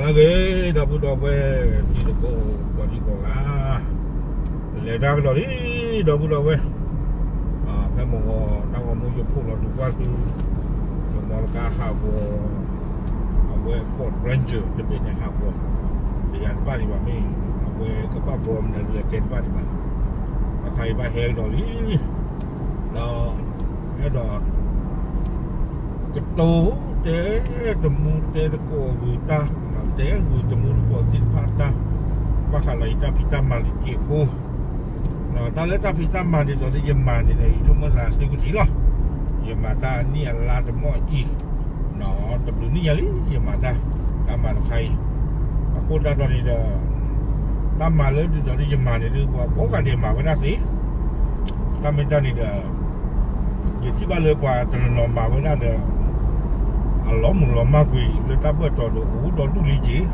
အဂ့ၤ ဒီပုၢ်ဒီဝဲၢ် တံၤသကိး ကိးဒံကိးဂၤ, လဲၤတၢ်ကဒီးလံ ဒီပုၢ်ဒီဝဲၢ်, ဖဲမုၢ်ဂီၤတၢ်ဂီၤမူယိဖိးလီၤဒုးကွၢ်သု, ယမီတကါဟးဂီၤ, အဝဲ Ford Ranger တဘ့ၣ်န့ၣ်ဟးဂီၤ, တယၤတဘၣ်ဒံးဘၣ်မ့ၢ်, အဝဲကဘၣ်ဘီမနုၤလဲၤတဲတဘၣ်ဒံးဘၣ်, အခါအံၤဘၣ်ဟဲကဒီးလံ ဒီး အဲၣ်ဒိး ကတိၤ တဲတမူတဲသကိးဂုာ်တၢ်, တဲဂုာ်တမူသကိးသ့ၣ်တဖၣ်တၢ်, ဘၣ်ဃးဒီးယတၢ်ဖံးတၢ်မၤတက့ၢ်ဖိ, တၢ်လၢတၢ်ဖံးတၢ်မၤဒ်သိးလၢယမၤန့ၣ်ဒီး ယဆိကမိၣ်သးသုကထံၣ်လီၤ. ယမၤတၢ်နံၣ်အလါတမီၢ်အံၤ, တဘျုးနံၣ်ညါလံ ယမၤတၢ်, တၢ်မၤတခါအံၤ, အဃိသတးဒီးန့ၣ်ဒီး တၢ်မၤလၢဒ်သိးလၢယမၤန့ၣ်ဒုး ပှၤကိးဂၤဒဲးမၤဝဲဒၣ်သ့, တၢ်မ့ၢ်တၢ်န့ၣ်ဒီး ယထံၣ်ဘၣ်လၢပှၤတနီၤနီၤမၤဝဲဒၣ်ဒီး အလီၤမုၢ်လီၤမၢ်ကွံာ် လၢတၢ်ဘၢၣ်တီၤဒီးအိၣ်ဒီးဒူၣ်လံက့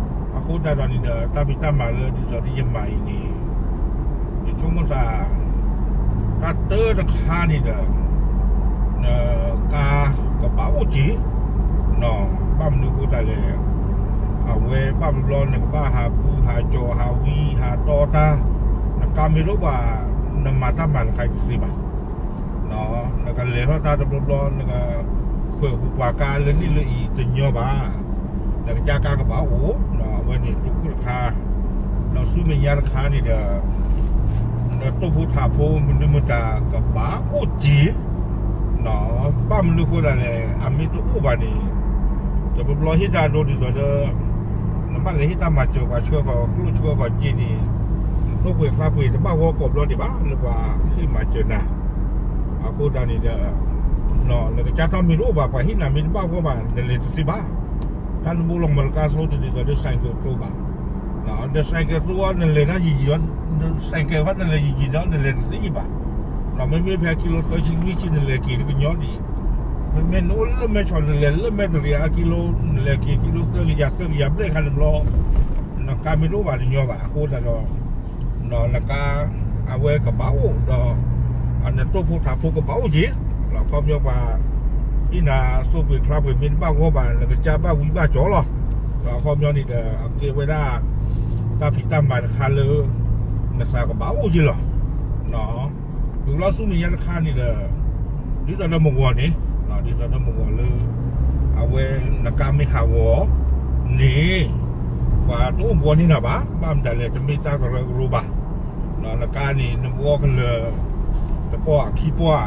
ၤ, အဃိသတးဒီးန့ၣ်ဒီး တၢ်ဖံးတၢ်မၤလၢဒ်သိးလၢယမၤအံၤန့ၣ် ယဆိကမိၣ်သး တၢ်တၢတခါန့ၣ်ဒီး နကါကဘၣ်အိၣ်က့ၤ, ဘၣ်မနုၤအဃိသတးလဲၣ်, အဝဲဘၣ်ဘျီဘျီနကဘၣ်ဟးပူၤဟးကၠီၤဟးဝံဟးတီတၢ်, နကါမ့ၢ်တအိၣ်ဘၣ် နမၤတၢ်မၤတခါအံၤတသ့ဘၣ်. နကလဲၤထီၣ်တၢ်တဘျီဘျီ နကခွဲးဟူးပှၤကါလၢန့ၣ်လၢအံၤတညီဘၣ်, နကစၢ်ကါကဘၣ်အိၣ်, အဝဲန့ၣ်တခိၣ်တခါ, ဒီးဆူမဲာ်ညါတခါန့ၣ်ဒီး နတိာ်ဖိထးဖိမနုၤမတၤကဘၣ်အိၣ်က့ၤ, ဘၣ်မနုၤအဃိသတးလဲၣ် အမ့ၢ်တအိၣ်ဘၣ်န့ၣ် တဘျီဘျီဟ့ၣ်တၢ်ဒိဒ်သိးလၢ နဘၣ်လဲၤဟ့ၣ်တၢ်မၤစၢၤပှၤဆှၢဃီၤကျိၣ်ဆှၢဃီၤက့ၤန့ၣ် နသိပှ့ၤချါပှ့ၤတဘၣ်ဂီၢ်ကိးဘျီဒံးဘၣ် လၢပှၤဟ့ၣ်မၤစၢၤနၤ, အဃိသတးန့ၣ်ဒီး နကစၢ်တၢ်မ့ၢ်တအိၣ်ဘၣ် ပှၤဟ့ၣ်နၤမ့ၢ်တဘၣ်ဂီၢ်ဘၣ် နလဲၤတသ့ဘၣ်. တၢ်နဘိလီၤမၤတကါဆိတဒ်သိးလၢ ဆိုင်ကယ် သိဘၣ်, ဒီး ဆိုင်ကယ် သိအီၤ နလဲၤတၢ်ယံာ်ယံာ်ဒီး ဆိုင်ကယ် ဃီနလဲၤယံာ်ယံာ်ဒီး နလဲၤတသ့ဘၣ်. မ့မ့ၢ်ဖဲကံလိသၢဆံလွံၢ်ဆံ နလဲၤက့ၤတကညီဒံး, မ့မ့ၢ်နအိၣ်လၢမဲဆီး နလဲၤလၢမဲတရံးအကံလိ နလဲၤက့ၤကံလိသၢကယၤ သၢကယၤဘျဲၣ်ခါန့ၣ်ဘျီ နကါမ့ၢ်တအိၣ်ဘၣ်တညီဘၣ် အဃိသတးဒီး နကါ အဝဲကဘၣ်အိၣ်ဒီး နတိာ်ဖိထးဖိကဘၣ်အိၣ်က့ၤ, ဒီးအခီပညီပှၤ ဟ့ၣ်နၤသိပှ့ၤချါပှ့ၤမ့ၢ်တဘၣ်ဂီၢ်ဘၣ် နကစၢ်ဘၣ်ဝံဘၣ်ကၠီလီၤ. ဒီးအခီပညီန့ၣ်ဒီး အကဲဝဲဒၣ် တၢ်ဖံးတၢ်မၤတခါလၢ နသးကဘၣ်အိၣ်က့ၤလီၤ. တုၤလီၤဆူမဲာ်ညါတခါန့ၣ်ဒီး ဒ်သိးဒီးမုၢ်ဂီၤန့ၣ်, ဒ်သိးဒီးမုၢ်ဂီၤလၢ အဝဲနကါမ့ၢ်ဟးဂီၤန့ၣ် ပှၤတအိၣ်ဘှီန့ၢ်နၤဘၣ်, ဘၣ်မတၤလဲၣ် တမ့ၢ်တၢ်ကရၢကရိဘၣ်. နကါန့ၣ် နဘှီကလၢာ် တပီၢ်ဧါ ခံပီၢ်ဧါ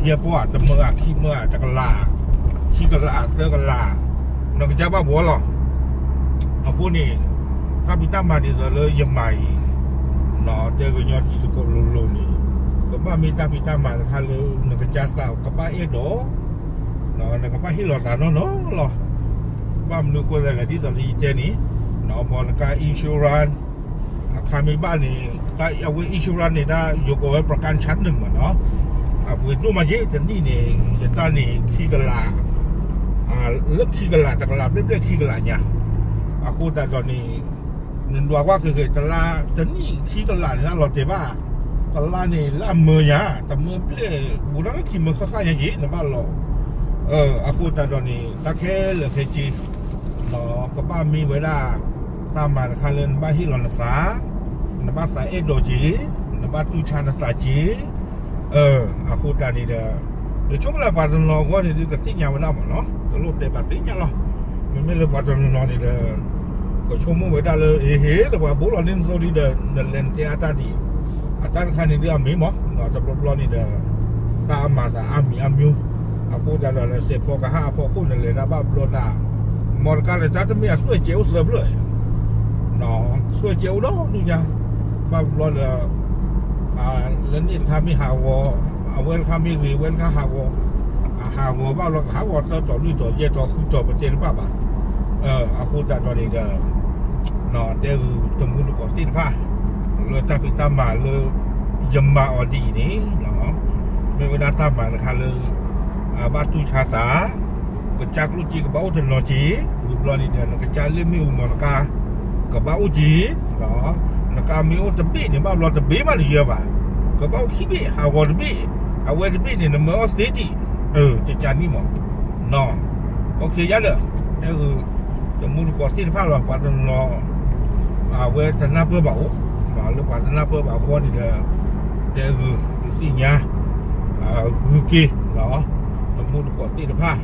ယဲၢ်ပီၢ်ဧါ တမၢဧါ ခံမၢဧါ တကလး ခံကလး သၢကလး နကစၢ်ဘၣ်ဘှီလီၤ. အဃိန့ၣ် တၢ်ဖံးတၢ်မၤဒ်သိးလၢယမၤအံၤ တဲကညီတံၤသကိးလိၤလိၤန့ၣ် ကဘၣ်မ့ၢ်တၢ်ဖံးတၢ်မၤတခါလၢ နကစၢ်သးကဘၣ်အဲၣ်ဒိး နကဘၣ်ဟ့ၣ်လီၤသးနီၢ်နီၢ်လီၤ. ဘၣ်မနုၤအဃိသတးလဲၣ် ဒ်သိးလၢယတဲန့ၣ် မ်နကါ insurance အခါမ့ၢ်ဘၣ်န့ၣ် အဝဲ insurance န့ၣ် တၢ်ယိၤကိးဝဲ ประกันชั้นหนึ่ง မးနီၤ, အပှ့ၤဒိၣ်မးက့ၤ တနံၣ်န့ၣ် ယတၢ်န့ၣ် ခံကလး လၢခံကလး တကလးဘျဲၣ်ဘျဲၣ်ခံကလးညါ, အဃိသတးဒီးန့ၣ် နဒွးကွၢ်ဃဲၤဃဲၤ တလါ တနံၣ်ခံကလးန့ၣ် လၢလီၤတဲာ်ဘၣ်, တလါန့ၣ် လၢအမၢညါ တမၢဘျဲၣ် ဘူးဒၣ်လၢခံမၢဃၣ်ဃၣ်ညါက့ၤ နဘၣ်လီၤ. အဃိသတးဒီးန့ၣ် တၢ်ခဲလၢာ်ခဲဆ့ ကဘၣ်မ့ၢ်ဝဲဒၣ် တၢ်မၤတခါလၢနဘၣ်ဟ့ၣ်လီၤနသး, နဘၣ်သးအဲၣ်ဒိးက့ၤ, နဘၣ်တူၢ်ဆါနသးက့ၤ, အဃိသတးန့ၣ်ဒီး ယဆိကမိၣ်လၢပှၤတနီၤအဂီၢ်န့ၣ်ဒုး ကသ့ၣ်ညါဝဲဒၣ်မးနီၤ, တလိၣ်တဲဘၣ်သ့ၣ်ညါလီၤ. မ့မ့ၢ်လၢပှၤတနီၤနီၤန့ၣ်ဒီး ကဆိကမိၣ်ဝဲဒၣ်လၢ အ့ဟ့ၣ် ဒီးပှၤဘိးလီၤန့ၢ်နသိဒံးဒီး နလဲၤနတဲအါတၢ်ဒံး, အတၢ်တခါန့ၣ်ဒုးအမ့ၢ်မး တဘျီဘျီန့ၣ်ဒီး တၢ်အမၤသးအါမံၤအါမံၤ, အဃိသတးဒီး စဲးဖီကဟၣ်အဖီခိၣ်န့ၣ် လဲၤတၢ်ဘၣ်ဘျီဒၣ်, မ်တကါန့ၣ် တၢ်တမ့ၢ်အသွဲၣ်ကဲအိၣ်သၢဖျၢၣ် သွဲၣ်ကဲအိၣ်ဒီဒူၣ်ညါ, ဘၣ်ဘျီဒီး လၢန့ၣ်တခါမ့ၢ်ဟးဂီၤ, အဝဲတခါမ့ၢ်ဂ့ၤ အဝဲတခါဟးဂီၤ, အဟးဂီၤဘၣ်ဘျီကဟးဂီၤသၢတီၤလွံၢ်တီၤယဲၢ်တီၤဃုတီၤပတဲတဘၣ်ဘၣ်, အဃိသတးဒီးန့ၣ်ဒီး တဲဂုာ်တမူတကိးသ့ၣ်တဖၣ် လၢတၢ်ဖံးတၢ်မၤလၢ ယမၤအီၤဒ်အံၤန့ၣ် မ့ၢ်ဝဲဒၣ်တၢ်မၤတခါလၢ အဘၣ်တူၢ်ဆါသး, ကစၢ်ကျိၣ်စ့ကဘၣ်အိၣ်တနီၤက့ၤ, ဝံၤဘျီန့ၣ်ဒီး နကစၢ်လ့ၣ်မ့ၣ်အူမီၤနကါ ကဘၣ်အိၣ်က့ၤ, နကါမ့ၢ်အိၣ်တဘ့ၣ်န့ၣ် ဘၣ်ဘျီတဘ့ၣ်မးတယၢဘၣ်, ကဘၣ်အိၣ်ခံဘ့ၣ် ဟးဂီၤတဘ့ၣ်, အဝဲတဘ့ၣ်န့ၣ် နမၢအီၣ်သ့ဒံး, တကးနံၣ်မး, ယၤဒီး အဲဂုာ် တမူတကိးသ့ၣ်တဖၣ်လီၤ ပှၤတနီၤ အဝဲတနၢ်ပၢၢ်ဘၣ်အိၣ်, လၢပှၤတနၢ်ပၢၢ်ဘၣ်အဃိန့ၣ်ဒီး တဲဂုာ်ဒုးသ့ၣ်ညါ ဂုၤက့ၤလီၤ တမူတကိးသ့ၣ်တဖၣ်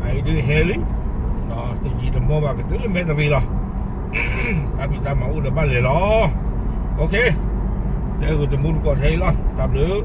အအံၤဒုးဟဲလံ တယံာ်တမီၢ်ဘၣ်ကတုၤလၢမဲတရံလီၤ တၢ်ဖံးတၢ်မၤအိၣ်ဒီးဘၣ်လဲၤလီၤ OK တဲဂုာ်တမူတကိးထဲအံၤလီၤ တၢ်ဘျုး